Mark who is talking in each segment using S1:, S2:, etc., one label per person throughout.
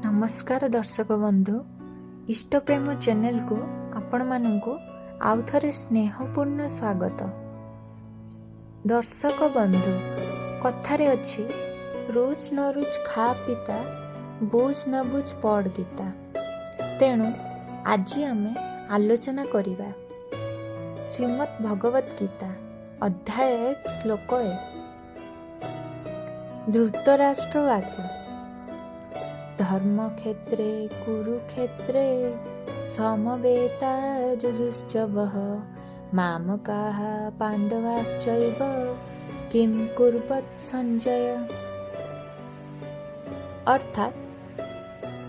S1: ନମସ୍କାର ଦର୍ଶକ ବନ୍ଧୁ, ଇଷ୍ଟପ୍ରେମ ଚ୍ୟାନେଲକୁ ଆପଣମାନଙ୍କୁ ଆଉ ଥରେ ସ୍ନେହପୂର୍ଣ୍ଣ ସ୍ୱାଗତ। ଦର୍ଶକ ବନ୍ଧୁ, କଥାରେ ଅଛି, "ରୁଚ୍ ନ ରୁଚ୍ ଖା ପିତା, ବୁଝ ନ ବୁଝ ପଢ଼ ଗୀତା।" ତେଣୁ ଆଜି ଆମେ ଆଲୋଚନା କରିବା ଶ୍ରୀମଦ୍ ଭଗବତ ଗୀତା, ଅଧ୍ୟାୟ 1, ଶ୍ଲୋକ 1। ଧୃତରାଷ୍ଟ୍ର ଉବାଚ, ଧର୍ମକ୍ଷେତ୍ରେ କୁରୁକ୍ଷେତ୍ରେ ସମବେତାଯୁଯୁତ୍ସବଃ, ମାମକାଃ ପାଣ୍ଡବାଶ୍ଚୈବ କିಂ କୁର୍ବତ ସଞ୍ଜୟ। ଅର୍ଥାତ୍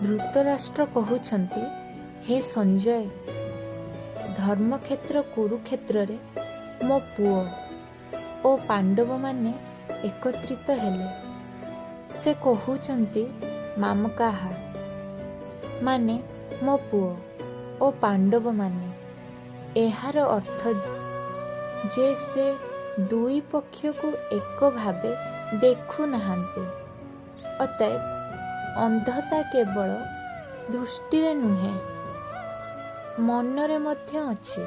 S1: ଧୃତରାଷ୍ଟ୍ର କହୁଛନ୍ତି, ହେ ସଞ୍ଜୟ, ଧର୍ମକ୍ଷେତ୍ର କୁରୁକ୍ଷେତ୍ରରେ ମୋ ପୁଅ ଓ ପାଣ୍ଡବମାନେ ଏକତ୍ରିତ ହେଲେ। ସେ କହୁଛନ୍ତି, ମାମକାହା ମାନେ ମୋ ପୁଅ ଓ ପାଣ୍ଡବମାନେ। ଏହାର ଅର୍ଥ ଯେ ସେ ଦୁଇ ପକ୍ଷକୁ ଏକ ଭାବେ ଦେଖୁନାହାନ୍ତି। ଅତଏବ ଅନ୍ଧତା କେବଳ ଦୃଷ୍ଟିରେ ନୁହେଁ, ମନରେ ମଧ୍ୟ ଅଛି।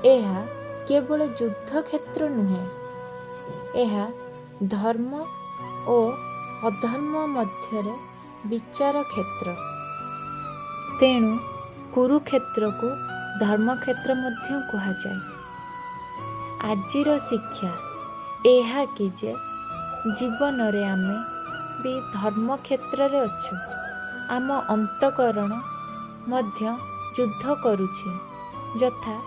S1: ଏହା କେବଳ ଯୁଦ୍ଧ କ୍ଷେତ୍ର ନୁହେଁ, ଏହା ଧର୍ମ ଓ ଅଧର୍ମ ମଧ୍ୟରେ ବିଚାର କ୍ଷେତ୍ର। ତେଣୁ କୁରୁକ୍ଷେତ୍ରକୁ ଧର୍ମକ୍ଷେତ୍ର ମଧ୍ୟ କୁହାଯାଏ। ଆଜିର ଶିକ୍ଷା ଏହା କି ଯେ ଜୀବନରେ ଆମେ ବି ଧର୍ମକ୍ଷେତ୍ରରେ ଅଛୁ। ଆମ ଅନ୍ତଃକରଣ ମଧ୍ୟ ଯୁଦ୍ଧ କରୁଛି, ଯଥା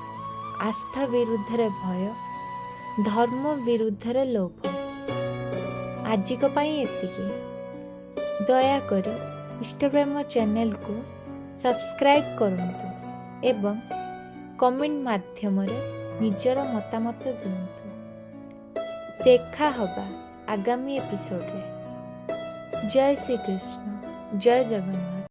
S1: ଆସ୍ଥା ବିରୁଦ୍ଧରେ ଭୟ, ଧର୍ମ ବିରୁଦ୍ଧରେ ଲୋଭ। ଆଜିକ ପାଇଁ ଏତିକି। ଦୟାକରି ଇଷ୍ଟପ୍ରେମ ଚ୍ୟାନେଲକୁ ସବସ୍କ୍ରାଇବ୍ କରନ୍ତୁ ଏବଂ କମେଣ୍ଟ ମାଧ୍ୟମରେ ନିଜର ମତାମତ ଦିଅନ୍ତୁ। ଦେଖା ହବା ଆଗାମୀ ଏପିସୋଡ଼ରେ। ଜୟ ଶ୍ରୀକୃଷ୍ଣ, ଜୟ ଜଗନ୍ନାଥ।